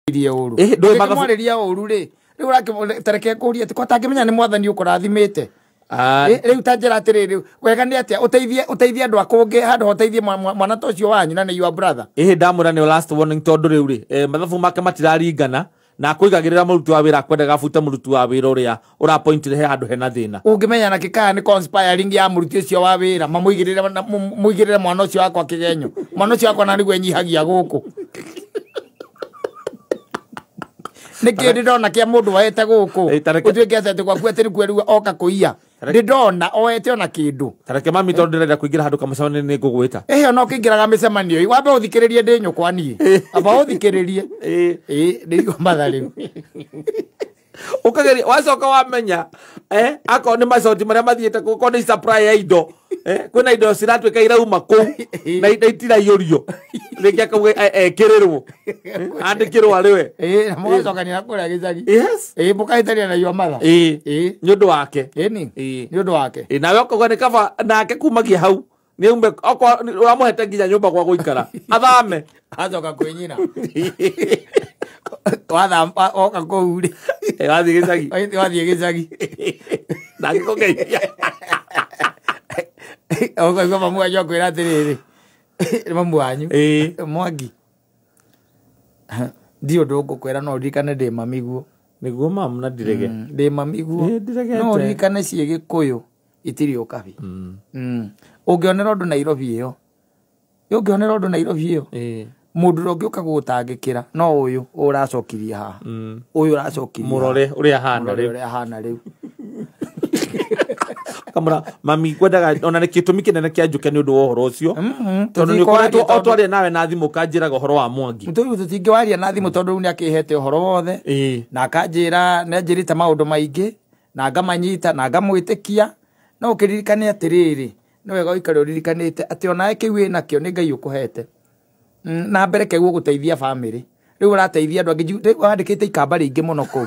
Irie ũru. Ĩhĩ, ndũĩ mathabu- Ũngĩkĩmwarĩria ũru rĩ, rĩu ũrakĩtareke ngũrie atĩ kwatangĩmenya nĩ mwathani ũkũrathimĩte. Ah, Rĩu ta njĩra atĩrĩrĩ, wega nĩ atĩa ũteithie andũ a kũngĩ handũ ha ũteithie mwana ta ũcio wanyu na nĩ your brother. Ĩhĩ, ndamwĩra nĩ last warning tondũ rĩu rĩ, mathabu make matiraringana na akũigagĩrĩra mũruti wa wĩra akwendaga abute mũruti wa wĩra ũrĩa ũrapointire he handũ hena thĩna. Ũngĩmenya na kĩkaya nĩ conspiring ya mũruti ũcio wa wĩra mamũigĩrĩre mũigĩrĩre mwana ũcio wakwa kĩgenyo, mwana ũcio wakwa na nĩguo enyihagia gũkũ. Nĩ kĩ ndĩndona kĩa mũndũ woete gũkũ? Ũtuĩke atĩ gwaku atĩ nĩkuo rĩu oka kũiya. Ndĩndona oete ona kĩndũ. Tareke mami, tondũ ndĩrenda kũingĩra handũ kamũcemanio nĩ ngũgwĩta. Ĩhĩ, ona ũkĩingĩraga mĩcemanio wambe ũthikĩrĩrie ndĩ nyũkwa niĩ, amba ũthikĩrĩrie. Ĩĩ, nĩigua matha rĩu. Ũkageria wacoka wamenya, akorwo nĩ macoti marĩa mathiĩte kũu, akorwo nĩ supply ya indo, kwĩna indo ciratuĩka irauma kũu na itiraiyũrio rĩngĩ akauga ekĩrĩrwo, andĩkĩrwo arĩ we. Ĩĩ, na mũgacokania na kũrĩa gĩcagi. Yes. Ĩĩ, mũkahĩtania na your mother. Ĩĩ. Ĩĩ. Nĩ ũndũ wake. Ĩni. Ĩĩ. Nĩ ũndũ wake. Ĩĩ, nawe ũkauga nĩ kaba nake kumagia hau nĩ aume, okorwo ũramũhete nginya nyũmba gwa gũikara athame. Acoka kwĩ nyina. Wathamba oka kũu rĩ. Wathiĩ gĩcagi. Wathiĩ gĩcagi. Ndangĩkũgeithia. Ũkaigua mamu wanyu akwĩra atĩrĩrĩ, mamu wanyu. Ĩĩ. Mwangi. Ndi ũndũ ngũkwĩra no ũririkane ndĩ mami guo. Nĩguo mamu na ndirege. Ndĩ mami guo. Ĩĩ, ndiregete. No ũririkane ciĩ Gĩkũyũ itirĩ ũkabi. Ũngĩonera ũndũ Nairobi ĩyo. Ũngĩonera ũndũ Nairobi ĩyo. Mũndũ ũrĩa ũngĩũka gũgũtangĩkĩra no ũyũ ũracokirie haha. Ũyũ ũracokirie haha. Mũrore ũrĩa ahana Mũrore rĩu. ũrĩa ahana rĩu. Kamũra mami ngwendaga ona nĩ gĩtũmi kĩnene kĩa njũke nĩ ũndũ wa ũhoro ũcio, tondũ nĩ Tũtingĩwaria ũkoretwo o tondũ- twaria nawe na thimũ ũkanjĩraga ũhoro wa Mwangi. Rĩu tũtingĩwaria na thimũ tondũ rĩu nĩ akĩhete ũhoro wothe. Na akanjĩra nĩ anjĩrĩte maũndũ maingĩ na ngamanyita na ngamwĩtĩkia. No ũkĩririkane atĩrĩrĩ, nĩ wega ũikare ũririkanĩte atĩ onawe kĩu wĩnakĩo nĩ Ngai ũkũhete. Na mbere kĩu ũgũteithia bamĩrĩ. Rĩu ũrateithia andũ angĩ, rĩu wandĩkĩte ikamba rĩingĩ mũno kũu.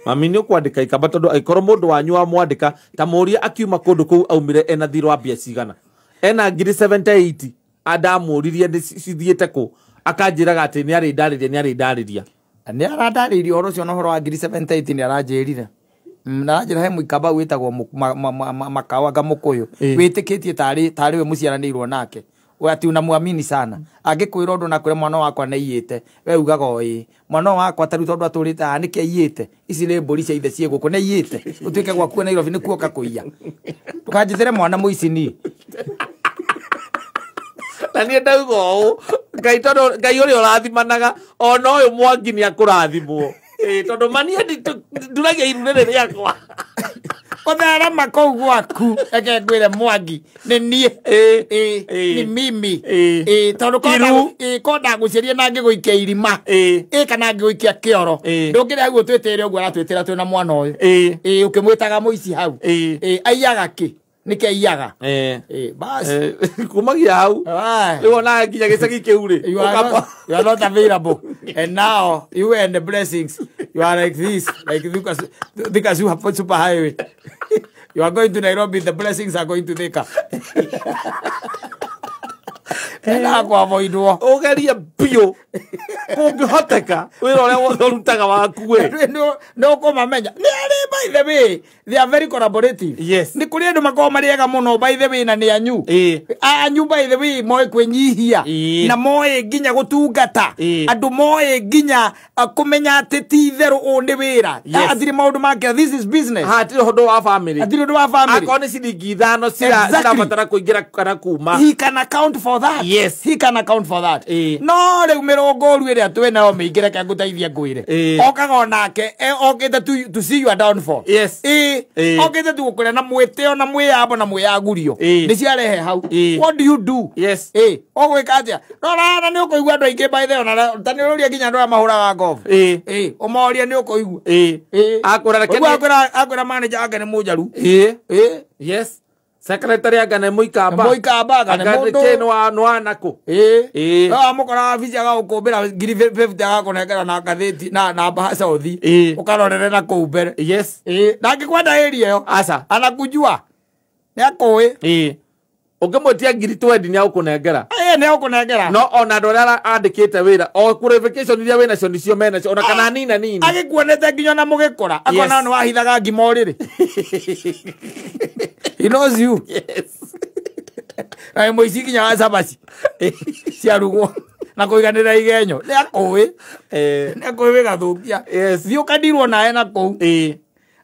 Mami nĩ ũkwandĩka ikamba tondũ angĩkorwo mũndũ wanyu wamwandĩka ta mũũria akiuma kũndũ kũu aumire ena thirĩ wa mbia cigana, ena ngiri 78 andamũririe nĩ cithiĩte kũ, akanjĩraga atĩ nĩ arĩ ndarĩria, nĩ arĩ ndarĩria. Nĩ arandarĩirie ũhoro ũcio na ũhoro wa ngiri 78 nĩ aranjĩrire. Na aranjĩra he mũikamba wĩtagwo Makau anga Mũkũyũ. Wĩtĩkĩtie tarĩ we mũciaranĩirwo nake. We ati unamwamini sana. Angĩkwĩra ũndũ na kwĩra mwana wakwa nĩ aiyĩte, we ugaga o ĩĩ. Mwana wakwa ta rĩu tondũ atũrĩte haha nĩkĩ aiyĩte? Ici nĩ mbũri cia ithe ciĩ gũkũ, nĩ aiyĩte. Ũtuĩke gwaku Nairobi nĩ kuoka kũiya. Ndũkanjĩtĩre mwana mũici niĩ. Na niĩ ndauga ũũ, Ngai tondũ Ngai ũrĩa ũrathimanaga ona ũyũ Mwangi nĩ akũrathimwo. Ĩĩ, tondũ mani nduragia iru rĩrĩ rĩakwa. Ũtherema kũu gwaku, reke ngwĩre Mwangi, nĩ niĩ. Ĩĩ. Ĩĩ, Ĩĩ. nĩ mimi. Ĩĩ. Ĩĩ, tondũ Iru. ko ndagũciarie na ngĩgũikia irima. Ĩĩ. Ĩĩ, kana ngĩgũikia kĩoro. Ĩĩ. Ndũngĩrĩ hau ũtwĩtĩre ũguo aratwĩtĩra twĩna mwana ũyũ. Ĩĩ. Ĩĩ, ũkĩmwĩtaga mũici hau. Ĩĩ. Ĩĩ, aiyaga kĩ? Nĩkĩ aiyaga? Ĩĩ. Ĩĩ, basi. Kumagia hau. Aye. Rĩu ona nginya gĩcagi kĩu rĩ. You are not, you are not available. And now you and the blessings, you are like this, like Thika super highway. You are going to Nairobi, the blessings are going to Thika. Ena kuavoidwo. Ũgerie biũ kũngĩhoteka wĩra ũrĩa wothe ũrutaga waku ĩ. No kũmamenya. Nĩ arĩ, by the way, they are very collaborative. Yes. Nĩ kũrĩ andũ makoragwo marĩ ega mũno, by the way, na nĩ anyu. Ĩĩ. Anyu, by the way, moĩ kwĩnyihia. Ĩĩ. Na moĩ nginya gũtungata. Ĩĩ. Andũ moĩ nginya kũmenya atĩ ti itherũ ũũ nĩ wĩra. Yes. Hatirĩ maũndũ make, this is business. Hatirĩ ũndũ wa family. Hatirĩ ũndũ wa family. Akorwo nĩ ciringi ithano Exactly. cirabatara kũingĩra kana kuma. He can account for that. Yes. He can account for that. Ĩĩ. No rĩu mĩrũngũru ĩrĩa twĩ nayo mĩingĩ, reke ngũteithie ngwĩre. Ĩĩ. Okaga onake, okĩte to see your downfall. Yes. Ĩĩ. Ĩĩ. Okĩte tu gũkũrĩa na mwĩtĩo na mwĩyambo na mwĩyagurio. Ĩĩ. Nĩ ciarehe hau. Ĩĩ. What do you do? Yes. Ĩĩ. Ũgwĩka atĩa? Rora na nĩ ũkũigua andũ aingĩ, by the way, ona ta nĩ ũrũria nginya andũ arĩa mahũraga ngobu. Ĩĩ. Ĩĩ. Ũmorie nĩ ũkũigua. Ĩĩ. Ĩĩ. Akwĩra reke Ũguo akwĩra manager wake nĩ mũnjaru. Ĩĩ. Ĩĩ. Yes. Secretary anga nĩ mũikamba. Nĩ mũikamba, anga nĩ Anga mũndũ. kĩ nĩ wa nakũ. Ĩĩ. Ĩĩ. No amũkora wabici agagũkũmbĩra ngiri 50 agakũnengera na ngathĩti na mbahaca ũthiĩ. Ĩĩ. Ũkarorere na kũu mbere. Yes. Ĩĩ. Ndangĩkwenda area ĩyo. Aca. Anakujua. Nĩ akũĩ. Ĩĩ. Ũngĩmwĩtia ngiri 20 nĩ agũkũnengera. Nĩ agũkũnengera. No ona andũ arĩa andĩkĩte wĩra o qualification iria wĩnacio nĩcio menacio ona kana nina nini. Agĩkuonete nginya na mũgĩkũra. Akona nĩ wahithaga ngima ũrĩrĩ. He knows you. Yes. Na mũici nginya wa cabaci ciarugwo na kũiganĩra igenyo. Nĩ akũĩ. Nĩ akũĩ wĩgathũkia. Yes. Thiĩ ũkandirwo nawe na kũu.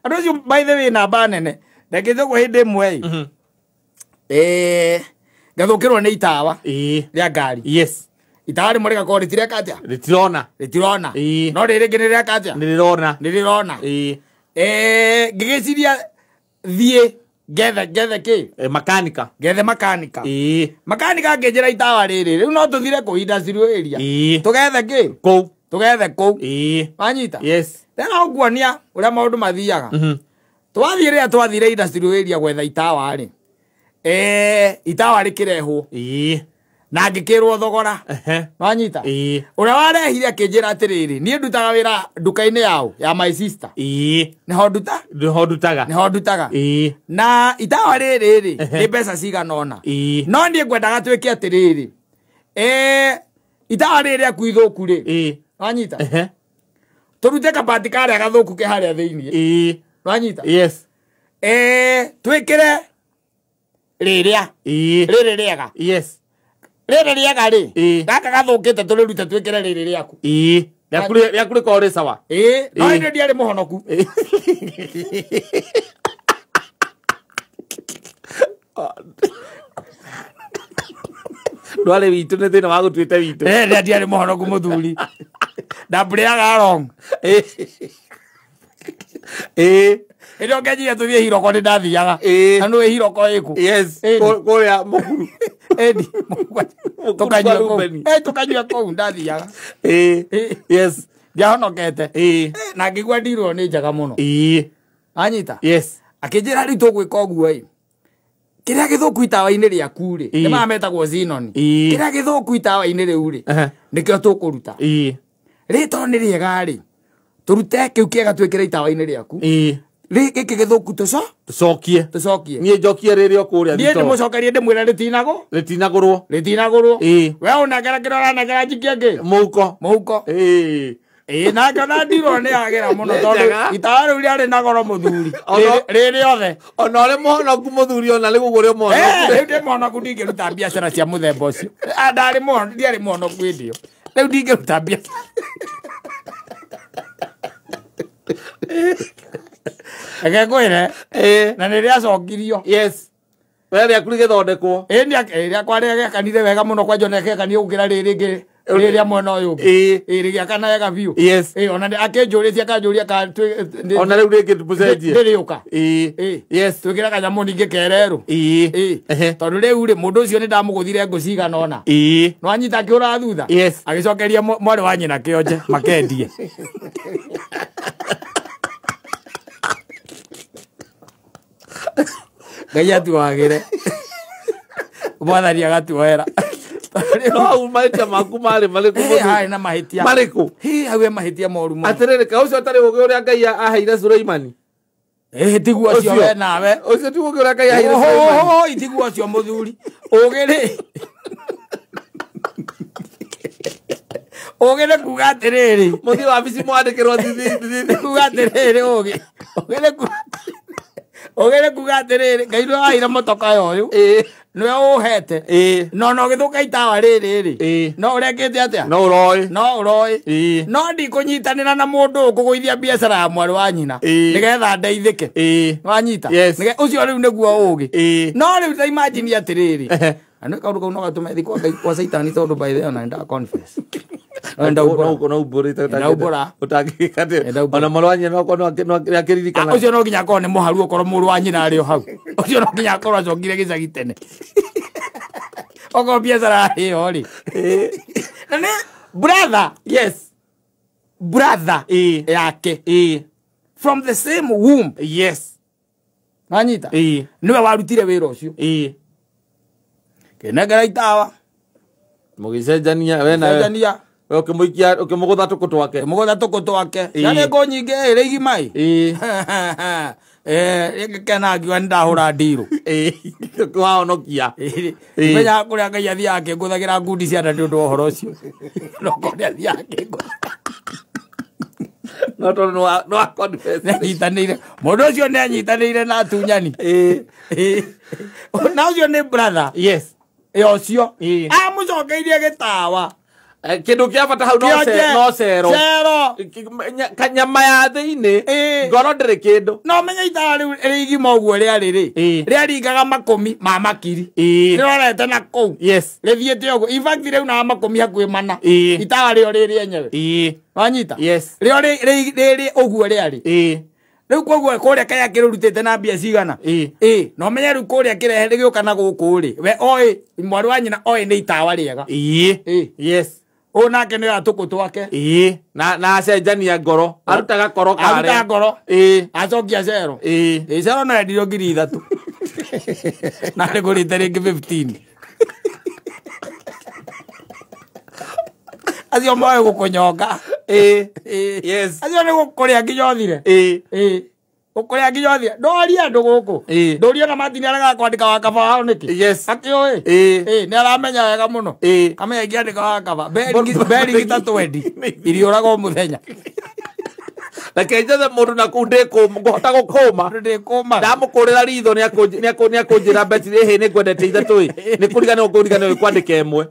Andũ acio by the way namba nene. Ndekĩte ũguo hĩndĩ ĩmwe ĩ. Ngathũkĩrwo nĩ itawa rĩa ngari. Yes. Itawa rĩmwe rĩgakorwo rĩtireka atĩa? Rĩtirona. Rĩtirona. No rĩrĩ rĩngĩ nĩrĩreka atĩa? Nĩrĩrona. Nĩrĩrona. Ngĩgĩciria thiĩ ngethe kĩ? Makanika. Ngethe makanika. Makanika angĩnjĩra itawa rĩrĩ rĩu no tũthire kũu industrial area. Tũgethe kĩ? Kũu. Tũgethe kũu. Wanyita? Yes. Tena ũkuonia ũrĩa maũndũ mathiaga. Twathiĩ rĩrĩa twathire industrial area gwetha itawa rĩ. Itawa rĩkĩrehwo. Na ngĩkĩrwo thogora. Wanyita? Ũrĩa warehire akĩnjĩra atĩrĩrĩ, niĩ ndutaga wĩra nduka-inĩ yao ya my sister. Nĩho nduta? Nĩho ndutaga. Nĩho ndutaga. Na itawa rĩrĩ rĩ, nĩ mbeca cigana ũna. No niĩ ngwendaga twĩke atĩrĩrĩ. Itawa rĩrĩ rĩaku ithũku rĩ. Wanyita? Tũrute kabati karĩa gathũku ke harĩa thĩiniĩ. Wanyita? Yes. Twĩkĩre rĩrĩa. Rĩrĩ rĩega. Yes. Rĩrĩ rĩega rĩ. Gaka gathũkĩte tũrĩrute twĩkĩre rĩrĩ rĩaku. Rĩaku rĩkorwo rĩ sawa. No hĩndĩ ndiarĩ mũhonoku. Ndwarĩ witũ nĩ thĩna wa gũtuĩte witũ. Ndiarĩ mũhonoku mũthuri. Ndambũrĩaga wrong. Ĩrĩa ũngĩanjĩria tũthiĩ Hiroko nĩ ndathiaga. Na nĩũĩ Hiroko ĩkũ? Yes. Kũrĩa Mũkuru. Tũkanyua kũu ndathiaga. Yes. Ndiahonokete. Na ngĩigua ndirwo nĩ njega mũno. Anyita? Yes. Akĩnjĩra rĩu tũgwĩka ũguo ĩ. Kĩrĩa gĩthũku itawa-inĩ rĩaku rĩ, nĩ maya metagwo xenon. Kĩrĩa gĩthũku itawa-inĩ rĩu rĩ, nĩkĩo tũkũruta. Rĩ tondũ nĩ rĩega rĩ, tũrute kĩu kĩega twĩkĩre itawa-inĩ rĩaku. Rĩ gĩkĩ gĩthũku tũcokie. Tũcokie. Niĩ njokie rĩrĩ o kũrĩa thitoo. Niĩ ndĩmũcokerie ndĩmwĩre rĩtinagũ? Rĩtinagũrwo. Rĩtinagũrwo. We ũnengera kĩrĩa ũranengera njikie kĩ? Mũhuko. Mũhuko. Na ngĩona ndirwo nĩ agĩra mũno tondũ itawa rĩu rĩarĩ na goro mũthuri. Rĩrĩ othe. Ona ũrĩ mũhonoku mũthuri ona rĩu ũguo ũrĩ mũhonoku. Rĩu ndĩ mũhonoku ndingĩruta biacara cia mũthemba ũcio. Ndarĩ mũhonoku, ndiarĩ mũhonoku hĩndĩ ĩyo. Rĩu ndingĩruta biacara. Reke ngwĩre. Na nĩ rĩacokirio. Yes. We rĩaku rĩgĩthondekwo. Rĩakwa rĩgĩakanire wega mũno kwanja ona rĩgĩakanire gũkĩra rĩrĩ rĩngĩ rĩrĩa mwena ũyũ ũngĩ. Rĩgĩakana wega biũ. Yes. Ona akĩnjũrĩtie akanjũria kana ona rĩu rĩngĩ tũcenjie. Ndĩrĩũka. Yes. Twĩkĩre kanyamũ ningĩ kererũ. Tondũ rĩu rĩ mũndũ ũcio nĩ ndamũgũthire ngũ cigana ũna. Nĩwanyita akĩũra thutha. Yes. Agĩcokeria mwarĩ wa nyina kĩonje makendie. Ngai atuagĩre. Mwathani agatuoera. No hau mahĩtia maku marĩ marĩkũ? Harĩ na mahĩtia. Marĩkũ? Hau he mahĩtia moru mũno. Atĩrĩrĩ, kaĩ ũcio ũtarĩ ũũgĩ ũrĩa Ngai aheire Suleimani? Tiguo ũcio we nawe. Ũcio tiguo ũũgĩ ũrĩa Ngai aheire Suleimani? Tiguo ũcio mũthuri. Ũũgĩ rĩ. Ũũgĩ nĩ kuga atĩrĩrĩ. Mũthiĩ wabici mwandĩkĩrwo thithi. Kuga atĩrĩrĩ ũũgĩ. Ũũgĩ nĩ kuga atĩrĩrĩ, Ngai nĩwe waheire mũtoka ũyũ. Nĩwe ũũhete. No no gĩthũka itawa rĩrĩ rĩ. No ũrekĩte atĩa? No ũroĩ. No ũroĩ. No ndikũnyitanĩra na mũndũ ũkũgũithia biacara ya mwarĩ wa nyina. Nĩgetha ndeithĩke. Wanyita? Ũcio rĩu nĩguo ũũgĩ. No rĩu ta imagine atĩrĩrĩ. Na nĩ kaũndũ kau no gatũme thiĩ kwa Ngai kwa Caitani tondũ by the way ona nĩnda confess. Ona mwarĩ wa nyina no nĩakĩririkana. Ũcio no nginya akorwo nĩ mũharu okorwo mũrũ wa nyina arĩ o hau. Ũcio no nginya akorwo acokire gĩcagi tene. Okorwo biacara ĩyo rĩ. Na nĩ brother. Yes. Brother yake. From the same womb. Yes. Wanyita? Nĩwe warutire wĩra ũcio. Kĩnengera itawa. Mũgĩcenjania we nawe. Cenjania. We ũkĩmũikia ũkĩmũgũtha tũkũ twake. Ũkĩmũgũtha tũkũ twake. Yarĩ ngũ nyingĩ ĩrĩ igima ĩ. Ngĩkena ngiuga nĩndahũra ndirũ. Wahonokia. Menyaga kũrĩa Ngai athiaga akĩngũthagĩra ngundi cia nda nĩ ũndũ wa ũhoro ũcio. No kũrĩa athiaga akĩngũtha. No tondũ nĩ wa confess. Nĩanyitanĩire. Mũndũ ũcio nĩanyitanĩire na atunyani. Na ũcio nĩ brother. Yes. Ũcio. Amũcokeirie gĩtawa. Kĩndũ kĩa bata hau no cero. Cero. Kanyama ya thĩinĩ. Ngoro ndĩrĩ kĩndũ. No menye itawa rĩu rĩigima ũguo rĩarĩ rĩ. Rĩaringaga makũmi ma makiri. Rĩrorete na kũu. Yes. Rĩthiĩte ũguo. In fact rĩu na makũmi hakuhĩ mana. Itawa rĩo rĩ rĩenyewe. Wanyita? Yes. Rĩo rĩrĩ ũguo rĩarĩ. Rĩu koguo kũrĩa kaya kĩrũrutĩte na mbia cigana. No menye rĩu kũrĩa kĩrehe rĩgĩũka na gũkũ rĩ. We oĩ mwarĩ wa nyina oĩ nĩ itawa rĩega. Yes. Ũyũ nake nĩ atũkũ twake. Na acenjania ngoro. Arutaga koro kare. Aruta ngoro. Acokia cero. Cero no endirio 3,000. Na nĩngũrĩte rĩngĩ 15. Acio moĩ gũkũnyonga. Yes. Acio nĩ gũkũrĩa nginya ũthire. Gũkũrĩa nginya ũthire. Ndũrie andũ gũkũ. Ndũrie na Martin aregaga kwandĩka wa kaba wao nĩkĩ? Yes. Akĩũĩ? Nĩ aramenya wega mũno. Kamenya ingĩandĩka wa kaba. Beringi ta 20. Iriũraga o mũthenya. Reke njethe mũndũ na kũu ngũhota gũkũma. Ndĩkũma. Ndamũkũrĩra ritho nĩakũnjĩra mbeti ĩhĩ nĩngwendete ithatũ ĩ. Nĩkũriganĩrwo ngũriganĩrwo kwandĩka ĩmwe.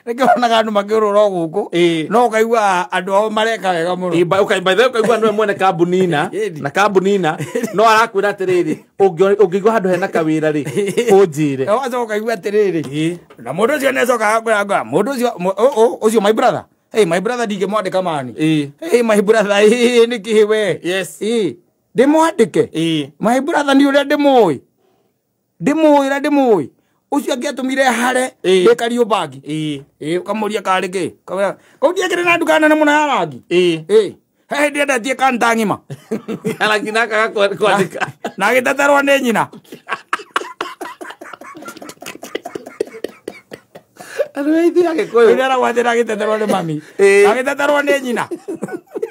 Nĩkĩo wonaga andũ makĩũrũra o gũkũ. No ũkaigua andũ ao mareka wega mũno. By the way ũkaigua nĩwe mwene kambuni na na kambuni na no arakwĩra atĩrĩrĩ ũngĩigua handũ hena kawĩra rĩ ũnjĩre. Ũgacoka ũkaigua atĩrĩrĩ. Na mũndũ ũcio nĩacokaga akwĩra mũndũ ũcio ũcio my brother. Hey, my brother ndingĩmwandĩka mani. Hey, my brother, nĩkĩ we? Yes. Ndĩmwandĩke? My brother nĩ ũrĩa ndĩmũĩ. Ndĩmũĩ ũrĩa ndĩmũĩ. Ũcio angĩatũmire hare ndĩ Kariũmbangi. Ũkamũria karĩ kĩ? Kau ndiekĩrĩ na nduka nene mũno ya rangi. He hĩndĩ endetie kanta ng'ima. Rangi na akaga kwandĩka. Na agĩteterwo nĩ nyina. Andũ aitũ Agĩkũyũ. Rĩrĩa aragwatĩra agĩteterwo nĩ mami. Agĩteterwo nĩ nyina.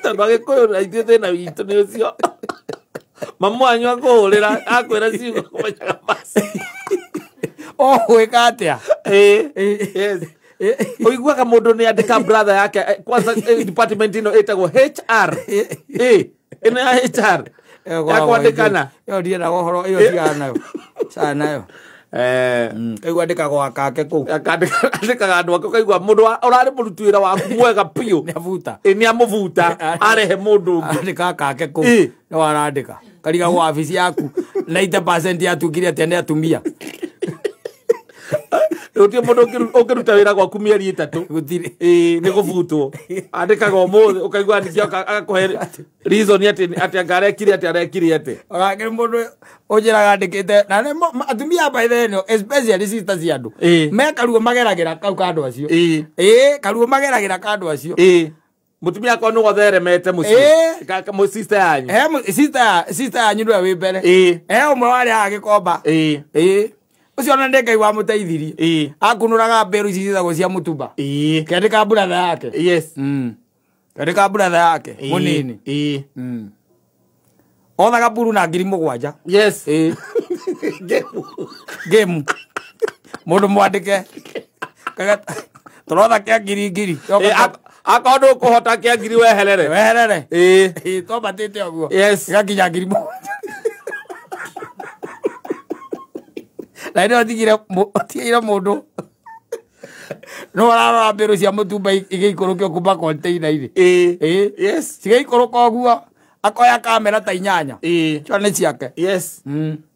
Tondũ Agĩkũyũ na ithuĩ thĩna witũ nĩ ũcio. Mamu wanyu akũhũrĩra akwĩra ciugo kũmenyaga maci. Ũgwĩka atĩa? Yes. Ũiguaga mũndũ nĩ andĩka brother yake kwanza department ĩno ĩtagwo HR. Ĩno ya HR. Ya kwandĩkana. Ĩyo ndiendaga ũhoro ĩyo tigana nayo. Cana nayo. Kaigua andĩkaga wa kake kũu. Andĩkaga andũ ake ũkaigua mũndũ ũrarĩ mũruti wĩra waku mwega biũ. Nĩabuta. Nĩamũbuta arehe mũndũ ũngĩ. Andĩkaga kake kũu. Nĩwe arandĩka. Karigagwo wabici yaku 90% ya atumia atĩa nĩ atumia. Gũtirĩ mũndũ ũngĩruta wĩra gwaku mĩeri 3. Gũtirĩ. Nĩ gũbutwo. Andĩkaga ũmũthĩ ũkaigua ningĩ agakũhe reason atĩ anga arekire atĩ arekire atĩ. Onake mũndũ ũnjĩraga andĩkĩte na nĩ atumia by the way especially sisters cia andũ. Me karuo mageragĩra kau ka andũ acio. Karuo mageragĩra ka andũ acio. Mũtumia akwa nĩwe ũtheremete mũciĩ. Sister yanyu. Sister yanyu nĩwe wĩ mbere. He ũmwe warĩ haha Gĩkomba. Ũcio ona nĩ Ngai wamũteithirie. Akunũraga mbĩrũ ici ciĩtagwo cia mũtumba. Kĩandĩka brother yake. Yes. Kĩandĩka brother yake mũnini. Othaga mburu na 7,000. Yes. Ngĩmu. Mũndũ mwandĩke. Tũrotha kĩa 1,000. Akorwo ndũkũhota kĩa 1,000 weherere. Weherere. Twambatĩte ũguo. Yes. Gĩgakinya 7,000. Na ĩno tigire mũndũ no ararora mbĩrũ cia mũtumba igĩikũrũkio kuma container-inĩ. Yes. Cigĩikũrũka ũguo akoya kamera ta 8. Cio nĩ ciake. Yes.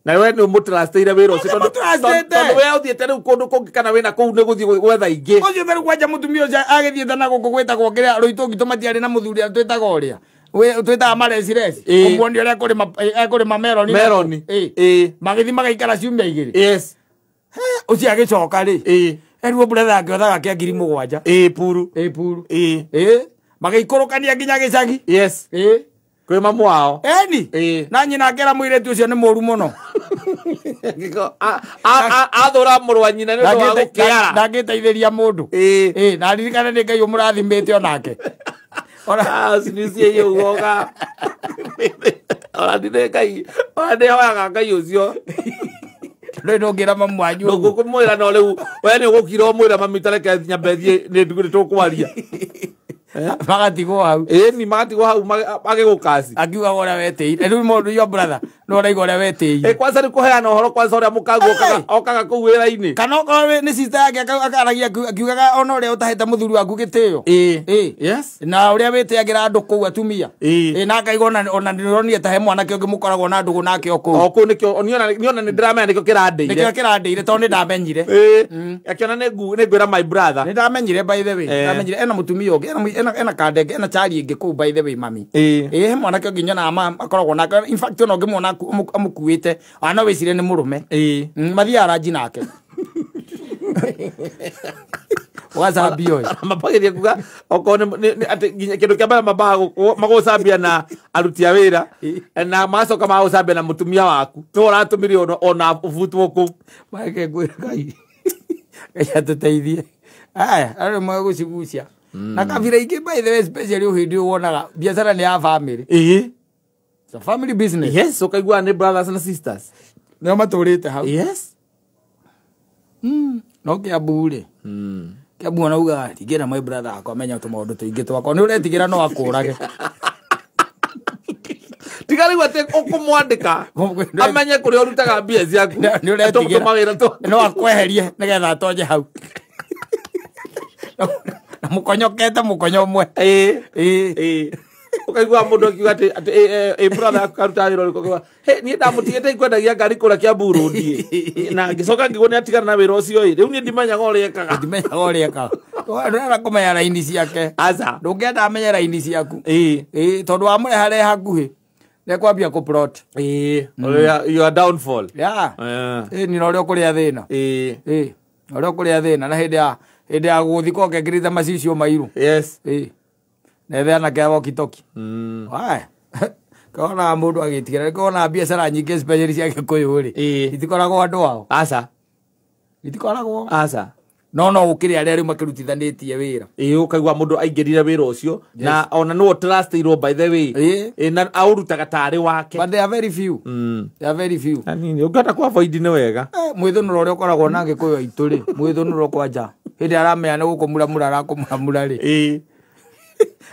Na we nĩ ũmũtrustĩire wĩra ũcio tondũ we ũthiĩte rĩu kũndũ kũngĩ kana wĩna kũu nĩ gũthiĩ gwetha ingĩ. Ũcio therũ kwanja mũtumia ũcio agĩthiĩte na gũkũ gwĩtagwo kĩrĩa Rũitũngitũ matiarĩ na mũthuri ũrĩa twĩtaga ũrĩa. Twĩtaga marecireci. Kũmuonia ũrĩa ekũrĩma meroni. Meroni. Magĩthiĩ magaikara ciumia 2. Yes. Ũcio agĩcoka rĩ. Eruo brother yake othaga kĩa 7,000. Puru. Puru. Magĩikũrũkania nginya gĩcagi. Yes. Kwĩ mamu wao. Eni. Na nyina akĩra mũirĩtu ũcio nĩ mũru mũno. Athũra mũrũ wa nyina nĩ ũndũ wa gũkĩara. Ndangĩteithĩria mũndũ. Na ririkane nĩ Ngai ũmũrathimĩte onake. Ora. Sinusie hiyo uoga. Ona ndire Ngai ona ndihoyaga Ngai ucio. Rĩu ndũngĩra mamu wanyu ũguo. Ndũngũmwĩra no rĩu we nĩ ũgũkira ũmwĩra mami tareke nyambe thiĩ nĩ tũkwaria. Magatigwo hau. Ĩni magatigwo hau magĩgũkaci. Akiugaga ũrĩa wetĩire. Rĩu mũndũ your brother no ũraigua ũrĩa wetĩire. Kwanza nĩ kũheana ũhoro kwanza ũrĩa mũkagu okaga kũu wĩra-inĩ. Kana okorwo nĩ sister yake akaragia akiugaga ona ũrĩa ũtahĩte mũthuri waku gĩtĩo. Yes. Na ũrĩa wĩtĩagĩra andũ kũu atumia. Na akaigua ona ndĩronire ta he mwanake ũngĩ mũkoragwo na ndũgũ nake o kũu. O kũu nĩkĩo niona nĩ ndĩramenya nĩkĩo kĩrandĩire. Nĩkĩo kĩrandĩire tondũ nĩ ndamenyire. Akĩona nĩ ngwĩra my brother. Nĩ ndamenyire by the way. Ndamenyire ena mũtumia ũngĩ ena kandenge ena chari ĩngĩ kũu by the way mami. He mwanake ũngĩ nyonaga akoragwo nake. In fact ona ũngĩmuona amũkuĩte ona no wĩcirie nĩ mũrũme. Mathiaga ranji nake. Ũgacambio ĩ. Mambagĩria kuga okorwo nĩ atĩ nginya kĩndũ kĩa mbere mambaga magũcambia na aruti a wĩra na magacoka magũcambia na mũtumia waku. Nĩwe ũratũmire ona ũbutwo kũu. Mareke ngwĩre Ngai. Ngai atũteithie. Aya, arĩa magũcigucia. Na kabira ingĩ by the way especially hĩndĩ wonaga biacara nĩ ya family. It's a family business. Yes, ũkaigua nĩ brothers and sisters. Nĩo matũrĩte hau. Yes. No Kiambu rĩ. Kiambu ona ugaga tigĩra my brother akwa amenya tũmaũndũ tũingĩ twakwa. Nĩ ũretigĩra no akũrage. Tiga rĩu atĩ ũkũmwandĩka amenye kũrĩa ũrutaga mbia ciaku. Nĩ ũretigĩra no akweherie nĩgetha atonye hau. Na mũkonyokete mũkonyo ũmwe. Ũkaigua mũndũ akiuga atĩ brother yaku karuta wĩra ũrĩkũ akiuga he niĩ ndamũtigĩte ikwendagia ngari kũrĩa Kiambu Road na ngĩcoka ngĩigua nĩ atigana na wĩra ũcio ĩ rĩu niĩ ndimenyaga ũrĩa ekaga. Ndimenyaga ũrĩa ekaga. Ndũrenda kũmenya raini ciake. Aca. Ndũngĩenda amenye raini ciaku. Tondũ wamũreha hakuhĩ nĩekwambia kũplot. Your downfall. Yeah. Ni na ũrĩa ũkũrĩa thĩna. Na ũrĩa ũkũrĩa thĩna na hĩndĩ ya gũthikwo ũkekĩrĩte macicio mairũ. Yes. Nethe anake a walkie-talkie. Aya. Kona mũndũ agĩtigĩra kona biacara nyingĩ especially cia Gĩkũyũ rĩ. Itikoragwo andũ ao. Aca. Itikoragwo. Aca. No ũkĩrĩ arĩa rĩu makĩrutithanĩtie wĩra. Ũkaigua mũndũ aingĩrire wĩra ũcio na ona nĩwe trustirwo by the way. Na aũrutaga tarĩ wake. But they are very few. They are very few. Anini ũngĩhota kũ avoid nĩ wega. Mwĩthũnũro ũrĩa ũkoragwo na Gĩkũyũ aitũ rĩ, mwĩthũnũro kwanja. Hĩndĩ aramenya nĩ gũkũmuramura arakũmuramura rĩ.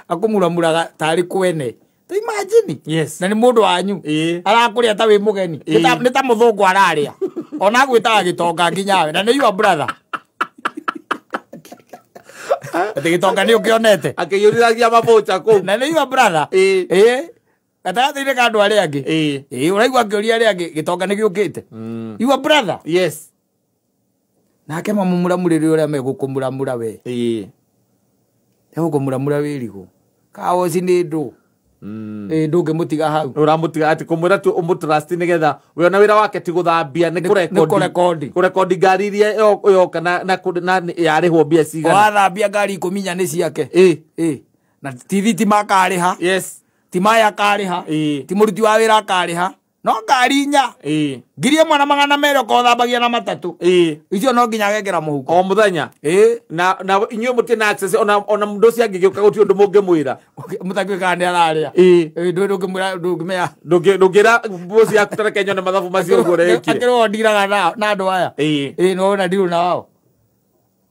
Akũmuramuraga tarĩ kwene. Ta imagine. Yes. Na nĩ mũndũ wanyu. Arakũrĩa ta wĩ mũgeni. Nĩ ta mũthũngũ ararĩa. Ona agwĩtaga gĩtonga nginya we. Na nĩ your brother. Atĩ gĩtonga nĩ ũkĩonete. Akĩiyũrithagia mabũcha kũu. Na nĩ your brother. Gatagatĩ-inĩ ka andũ arĩa angĩ. Ũraigua akĩũria arĩa angĩ gĩtonga nĩ gĩũkĩte. Your brother. Yes. Nake mamũmuramurĩre ũrĩa megũkũmuramura we. Egũkũmuramura wĩrigũ. Kawoci nĩ ndũ. Ndũngĩmũtiga hau. Ũramũtiga atĩ kũmwĩra tu ũmũtrust nĩgetha we ona wĩra wake ti gũthambia nĩ kũrekondi. Kũrekondi ngari iria yoka na yarĩhwo mbia cigana. Wathambia ngari 14 nĩ ciake. Na ti thitima akarĩha. Yes. Ti maĩ akarĩha. Ti mũruti wa wĩra akarĩha. No ngari 4. 1200 ũkorwo ũthambagia na matatũ. Icio no nginya agekĩra mũhuko. O mũthenya. Na inyuĩ mũtirĩ na access ona mũndũ ũcio angĩgĩũka gũtirĩ ũndũ mũngĩmwĩra. Mũtakĩũĩ kana nĩ ararĩa. Ndũngĩmwĩra ndũngĩmenya. Ndũngĩra mboci yaku tareke nyone mathabu macio ũguo ũrekire. Akĩrwo ndiraga na andũ aya. No na ndirũ na wao.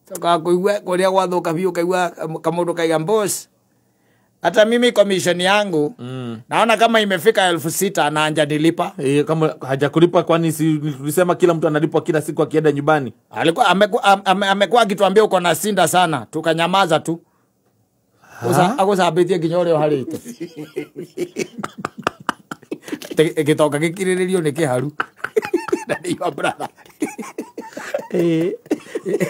Cokaga kũigua kũrĩa gwathũka biũ ũkaigua kamũndũ kaiga boss. Hata mimi commission yangu naona kama imefika 6,000 na hajanilipa. Kama hajakulipa kwani si tulisema kila mtu analipwa kila siku akienda nyumbani? Alikuwa amekuwa akituambia uko na sinda sana, tukanyamaza tu. Agũcambĩtie nginya ũrĩa ũharĩte. Gĩtonga gĩkirĩrĩrio nĩ kĩharu. Na nĩ your brother.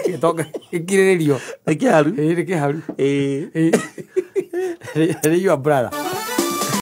Gĩtonga gĩkirĩrĩrio nĩ kĩharu. Nĩ kĩharu. Nĩ your brother.